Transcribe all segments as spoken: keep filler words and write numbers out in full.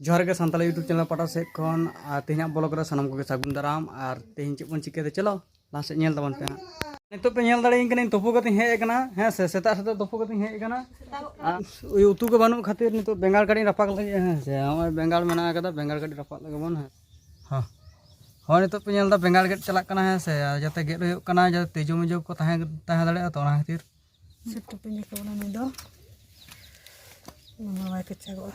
ᱡᱚᱦᱟᱨ ᱜᱮ Santali YouTube channel ᱯᱟᱦᱴᱟ ᱥᱮᱫ ᱠᱷᱚᱱ᱾ ᱟᱨ ᱛᱮᱦᱮᱧᱟᱜ vlog ᱨᱮ ᱥᱟᱱᱟᱢ ᱠᱚᱜᱮ ᱥᱟᱹᱜᱩᱱ ᱫᱟᱨᱟᱢ᱾ ᱟᱨ ᱛᱮᱦᱮᱧ ᱪᱮᱫ ᱵᱚᱱ ᱪᱤᱠᱟᱹᱭᱮᱫᱟ, ᱪᱚᱞᱚ ᱞᱟᱦᱟ ᱥᱮᱫ ᱧᱮᱞ ᱛᱟᱵᱚᱱ ᱯᱮ ᱦᱟᱸᱜ᱾ ᱱᱤᱛᱚᱜ ᱯᱮ ᱧᱮᱞ ᱫᱟᱲᱮᱭᱟᱹᱧ ᱠᱟᱱᱟ, ᱤᱧ ᱛᱩᱯᱩ ᱠᱟᱛᱮᱧ ᱦᱮᱡ ᱟᱠᱟᱱᱟ, ᱦᱮᱸ ᱥᱮ, ᱥᱮᱛᱟᱜ ᱥᱮᱛᱟᱜ ᱛᱩᱯᱩ ᱠᱟᱛᱮᱧ ᱦᱮᱡ ᱟᱠᱟᱱᱟ᱾ ᱟᱨ ᱩᱛᱩ ᱠᱚ ᱵᱟᱹᱱᱩᱜ ᱠᱷᱟᱹᱛᱤᱨ ᱱᱤᱛᱚᱜ ᱵᱮᱸᱜᱟᱲ ᱠᱟᱹᱴᱤᱡ ᱨᱟᱯᱟᱜ ᱞᱟᱹᱜᱤᱫ, ᱦᱮᱸ ᱥᱮ, ᱱᱚᱜᱼᱚᱭ ᱵᱮᱸᱜᱟᱲ ᱢᱮᱱᱟᱜ ᱟᱠᱟᱫᱟ, ᱵᱮᱸᱜᱟᱲ ᱠᱟᱹᱴᱤᱡ ᱨᱟᱯᱟᱜ ᱞᱟᱹᱜᱤᱫ ᱵᱚᱱ, ᱦᱮᱸ᱾ ᱦᱚᱸ᱾ ᱦᱳᱭ, ᱱᱤᱛᱚᱜ ᱯᱮ ᱧᱮᱞ ᱮᱫᱟ ᱵᱮᱸᱜᱟᱲ ᱜᱮᱫ ᱪᱟᱞᱟᱜ ᱠᱟᱱᱟ, ᱦᱮᱸ ᱥᱮ, ᱟᱨ ᱡᱟᱛᱮ ᱜᱮᱫ ᱦᱩᱭᱩᱜ ᱠᱟᱱᱟ, ᱡᱟᱛᱮ ᱛᱤᱡᱩ ᱢᱤᱡᱩ ᱠᱚ ᱛᱟᱦᱮᱸ, ᱛᱟᱦᱮᱸ ᱫᱟᱲᱮᱭᱟᱜᱼᱟ, ᱛᱚ ᱚᱱᱟ ᱠᱷᱟᱹᱛᱤᱨ᱾ ᱥᱮᱴ ᱴᱚᱯᱤᱝ ᱟᱠᱟᱫ ᱵᱚᱱᱟ ᱱᱩᱭ ᱫᱚ᱾ ᱱᱚᱣᱟ ᱵᱟᱭ ᱠᱟᱪᱟᱜᱚᱜᱼᱟ᱾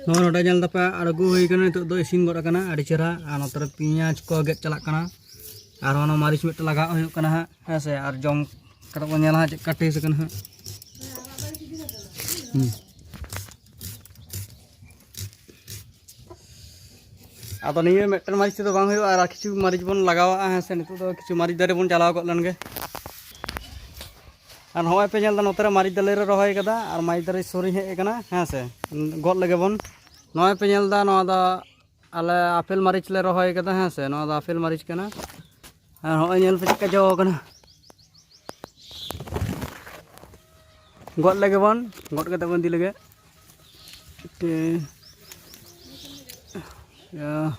ᱱᱚᱜᱼᱚᱭ ᱱᱚᱰᱮ ᱧᱮᱞ ᱫᱟᱯᱮ, ᱟᱬᱜᱚ ᱦᱩᱭ ᱠᱟᱱᱟ, ᱱᱤᱛᱚᱜ ᱫᱚ ᱤᱥᱤᱱ ᱜᱚᱫ ᱟᱠᱟᱱᱟ ᱟᱹᱰᱤ ᱪᱮᱦᱨᱟ᱾ ᱟᱨ ᱱᱚᱛᱮ ᱨᱮ ᱯᱮᱸᱭᱟᱡᱽ ᱠᱚ ᱜᱮᱫ ᱪᱟᱞᱟᱜ ᱠᱟᱱᱟ᱾ ᱟᱨ ᱚᱱᱟ ᱢᱟᱹᱨᱤᱪ ᱢᱤᱫᱴᱮᱱ ᱞᱟᱜᱟᱣ ᱦᱩᱭᱩᱜ ᱠᱟᱱᱟ ᱦᱟᱸᱜ, ᱦᱮᱸ ᱥᱮ᱾ ᱟᱨ ᱡᱚᱢ ᱠᱟᱛᱮ ᱵᱚᱱ ᱧᱮᱞᱟ ᱦᱟᱸᱜ ᱪᱮᱫ ᱞᱮᱠᱟ ᱴᱮᱥᱴ ᱟᱠᱟᱱᱟ ᱦᱟᱸᱜ᱾ ᱦᱩᱸ᱾ ᱟᱫᱚ ᱱᱤᱭᱟᱹ ᱢᱤᱫᱴᱮᱱ ᱢᱟᱹᱨᱤᱪ ᱛᱮᱫᱚ ᱵᱟᱝ ᱦᱩᱭᱩᱜᱼᱟ, ᱟᱨ ᱠᱤᱪᱷᱩ ᱢᱟᱹᱨᱤᱪ ᱵᱚᱱ ᱞᱟᱜᱟᱣᱟᱜᱼᱟ, ᱦᱮᱸ ᱥᱮ᱾ ᱱᱤᱛᱚᱜ ᱫᱚ ᱠᱤᱪᱷᱩ ᱢᱟᱹᱨᱤᱪ ᱫᱟᱨᱮ ᱵᱚᱱ ᱪᱟᱞᱟᱣ ᱜᱚᱫ ᱞᱮᱱ ᱜᱮ᱾ ᱟᱨ ᱱᱚᱜᱼᱚᱭ ᱯᱮ ᱧᱮᱞ ᱮᱫᱟ, ᱱᱚᱛᱮ ᱨᱮ ᱢᱟᱹᱨᱤᱪ ᱫᱟᱨᱮ ᱞᱮ ᱨᱚᱦᱚᱭ ᱠᱟᱫᱟ, ᱟᱨ ᱢᱟᱹᱨᱤᱪ ᱫᱟᱨᱮ ᱥᱩᱨ ᱤᱧ ᱦᱮᱡ ᱟᱠᱟᱱᱟ, ᱦᱮᱸ ᱥᱮ᱾ ᱜᱚᱫ ᱞᱮᱜᱮ ᱵᱚᱱ᱾ ᱱᱚᱜᱼᱚᱭ ᱯᱮ ᱧᱮᱞ ᱮᱫᱟ, ᱱᱚᱣᱟ ᱫᱚ ᱟᱞᱮ ᱟᱯᱮᱞ ᱢᱟᱹᱨᱤᱪ ᱞᱮ ᱨᱚᱦᱚᱭ ᱠᱟᱫᱟ, ᱦᱮᱸ ᱥᱮ᱾ ᱱᱚᱣᱟ ᱫᱚ ᱟᱯᱮᱞ ᱢᱟᱹᱨᱤᱪ ᱠᱟᱱᱟ᱾ ᱟᱨ ᱱᱚᱜᱼᱚᱭ ᱧᱮᱞ ᱯᱮ ᱪᱮᱫ ᱞᱮᱠᱟ ᱡᱚ ᱟᱠᱟᱱᱟ᱾ ᱜᱚᱫ ᱞᱮᱜᱮ ᱵᱚᱱ, ᱜᱚᱫ ᱠᱟᱛᱮ ᱵᱚᱱ ᱤᱫᱤ ᱞᱮᱜᱮ᱾ ᱛᱮ, ᱤᱭᱟᱹ,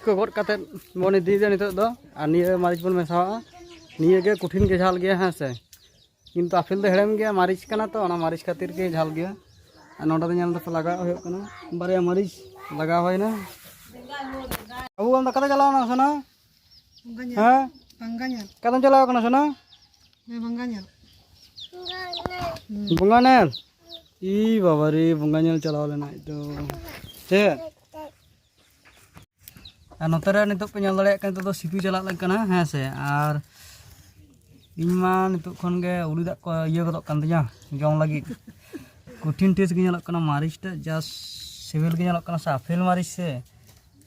ᱠᱚ ᱜᱚᱫ ᱠᱟᱛᱮ ᱵᱚᱱ ᱤᱫᱤᱭᱮᱫᱟ ᱱᱤᱛᱚᱜ ᱫᱚ᱾ ᱟᱨ ᱱᱤᱭᱟᱹ ᱢᱟᱹᱨᱤᱪ ᱵᱚᱱ ᱢᱮᱥᱟᱣᱟᱜᱼᱟ᱾ ᱱᱤᱭᱟᱹ ᱜᱮ ᱠᱚᱴᱷᱤᱱ ᱜᱮ ᱡᱷᱟᱞ ᱜᱮᱭᱟ, ᱦᱮᱸ ᱥᱮ᱾ ᱠᱤᱱᱛᱩ ᱟᱯᱮᱞ ᱫᱚ ᱦᱮᱲᱮᱢ ᱜᱮᱭᱟ, ᱢᱟᱹᱨᱤᱪ ᱠᱟᱱᱟ ᱛᱚ, ᱚᱱᱟ ᱢᱟᱹᱨᱤᱪ ᱠᱷᱟᱹᱛᱤᱨ ᱜᱮ ᱡᱷᱟᱞ ᱜᱮᱭᱟ᱾ ᱟᱨ ᱱᱚᱰᱮ ᱫᱚ ᱧᱮᱞ ᱫᱟᱯᱮ ᱞᱟᱜᱟᱣ ᱦᱩᱭᱩᱜ ᱠᱟᱱᱟ, ᱵᱟᱨᱭᱟ ᱢᱟᱹᱨᱤᱪ ᱞᱟᱜᱟᱣ ᱦᱩᱭᱱᱟ᱾ ᱵᱟᱹᱵᱩ, ᱟᱢ ᱫᱚ ᱚᱠᱟᱛᱮ ᱪᱟᱞᱟᱣ ᱮᱱᱟ ᱥᱳᱱᱟ? ᱵᱟᱝᱜᱟᱧ ᱧᱮᱞ᱾ ᱦᱮᱸ? ᱵᱟᱝᱜᱟᱧ ᱧᱮᱞ᱾ ᱚᱠᱟᱛᱮᱢ ᱪᱟᱞᱟᱣ ᱠᱟᱱᱟ ᱥᱳᱱᱟ? ᱦᱮᱸ, ᱵᱟᱝᱜᱟᱧ ᱧᱮᱞ᱾ ᱵᱚᱸᱜᱟ ᱧᱮᱞ? ᱤ ᱵᱟᱵᱟ ᱨᱮ, ᱵᱚᱸᱜᱟ ᱧᱮᱞ ᱪᱟᱞᱟᱣ ᱞᱮᱱᱟ ᱟᱡ ᱫᱚ᱾ ᱪᱮᱫ? ᱟᱨ ᱱᱚᱛᱮ ᱨᱮ ᱱᱤᱛᱚᱜ ᱯᱮ ᱧᱮᱞ ᱫᱟᱲᱮᱭᱟᱜ ᱠᱟᱱᱟ, ᱱᱤᱛᱚᱜ ᱫᱚ ᱥᱤᱯᱤ ᱪᱟᱞᱟᱜ ᱠᱟᱱᱟ, ᱦᱮᱸ ᱥᱮ᱾ ᱟᱨ ᱤᱧ ᱢᱟ ᱱᱤᱛᱚᱜ ᱠᱷᱚᱱ ᱜᱮ ᱩᱞᱤ ᱫᱟᱜ ᱠᱚ ᱤᱭᱟᱹ ᱜᱚᱫᱚᱜ ᱠᱟᱱ ᱛᱤᱧᱟ ᱡᱚᱢ ᱞᱟᱹᱜᱤᱫ᱾ ᱠᱚᱴᱷᱤᱱ ᱴᱮᱥᱴ ᱜᱮ ᱧᱮᱞᱚᱜ ᱠᱟᱱᱟ, ᱢᱟᱹᱨᱤᱪ ᱴᱟᱜ ᱡᱟ ᱥᱤᱵᱤᱞ ᱜᱮ ᱧᱮᱞᱚᱜ ᱠᱟᱱᱟ ᱥᱮ, ᱟᱯᱮᱞ ᱢᱟᱹᱨᱤᱪ ᱥᱮ᱾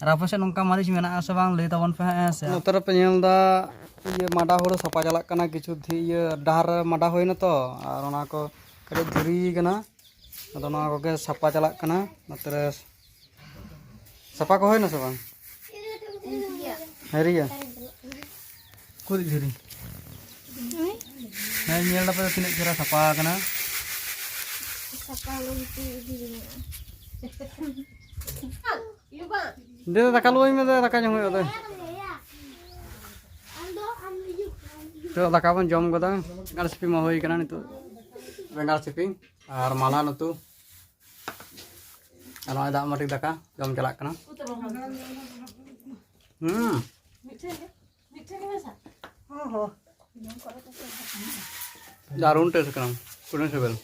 ᱟᱨ ᱟᱯᱮ ᱥᱮᱫ ᱱᱚᱝᱠᱟ ᱢᱟᱹᱨᱤᱪ ᱢᱮᱱᱟᱜᱼᱟ ᱥᱮ ᱵᱟᱝ, ᱞᱟᱹᱭ ᱛᱟᱵᱚᱱ ᱯᱮ ᱦᱟᱸᱜ, ᱦᱮᱸ ᱥᱮ᱾ ᱱᱚᱛᱮ ᱨᱮᱯᱮ ᱧᱮᱞ ᱮᱫᱟ, ᱤᱭᱟᱹ, ᱢᱟᱰᱟ ᱦᱩᱲᱩ ᱥᱟᱯᱷᱟ ᱪᱟᱞᱟᱜ ᱠᱟᱱᱟ, ᱠᱤᱪᱷᱩ ᱫᱷᱤ-, ᱤᱭᱟᱹ, ᱰᱟᱦᱟᱨ ᱨᱮ ᱢᱟᱰᱟ ᱦᱩᱭᱱᱟ ᱛᱚ, ᱟᱨ ᱚᱱᱟ ᱠᱚ ᱠᱟᱹᱴᱤᱡ ᱫᱷᱤᱨᱤ ᱠᱟᱱᱟ᱾ ᱟᱫᱚ ᱱᱚᱣᱟ ᱠᱚᱜᱮ ᱥᱟᱯᱷᱟ ᱪᱟᱞᱟᱜ ᱠᱟᱱᱟ᱾ ᱱᱚᱛᱮ ᱨᱮ ᱥᱟᱯᱷᱟ ᱠᱚ ᱦᱩᱭᱱᱟ ᱥᱮ ᱵᱟᱝ? ᱦᱮᱨᱤᱭᱟ᱾ ᱠᱩᱨᱤᱡ ᱫᱷᱤᱨᱤ᱾ ᱦᱮᱸ, ᱧᱮᱞ ᱫᱟᱯᱮ ᱛᱤᱱᱟᱹᱜ ᱪᱮᱦᱨᱟ ᱥᱟᱯᱷᱟ ᱟᱠᱟᱱᱟ᱾ ᱥᱟᱯᱷᱟ ᱞᱩᱝᱛᱤ ᱤᱫᱤ ᱢᱮᱱᱟᱜᱼᱟ᱾ ᱫᱮ, ᱫᱟᱠᱟ ᱞᱩᱣᱟᱹᱧ ᱢᱮ, ᱫᱮ, ᱫᱟᱠᱟ ᱡᱚᱢ ᱦᱩᱭᱩᱜᱼᱟ, ᱫᱮ᱾ ᱛᱚ, ᱫᱟᱠᱟ ᱵᱚᱱ ᱡᱚᱢ ᱜᱚᱫᱟ᱾ ᱵᱮᱸᱜᱟᱲ ᱥᱤᱯᱤ ᱢᱟ ᱦᱩᱭ ᱠᱟᱱᱟ ᱱᱤᱛᱚᱜ᱾ ᱵᱮᱸᱜᱟᱲ ᱥᱤᱯᱤ ᱟᱨ ᱢᱟᱞᱦᱟᱱ ᱩᱛᱩ᱾ ᱟᱨ ᱱᱚᱜᱼᱚᱭ ᱫᱟᱜ ᱢᱟᱹᱰᱤ ᱫᱟᱠᱟ ᱡᱚᱢ ᱪᱟᱞᱟᱜ ᱠᱟᱱᱟ᱾ ᱦᱩᱸ᱾ ᱫᱟᱨᱩᱱ ᱴᱮᱥᱴ ᱠᱟᱱᱟ, ᱠᱩᱴᱷᱤᱱ ᱥᱤᱵᱤᱞ᱾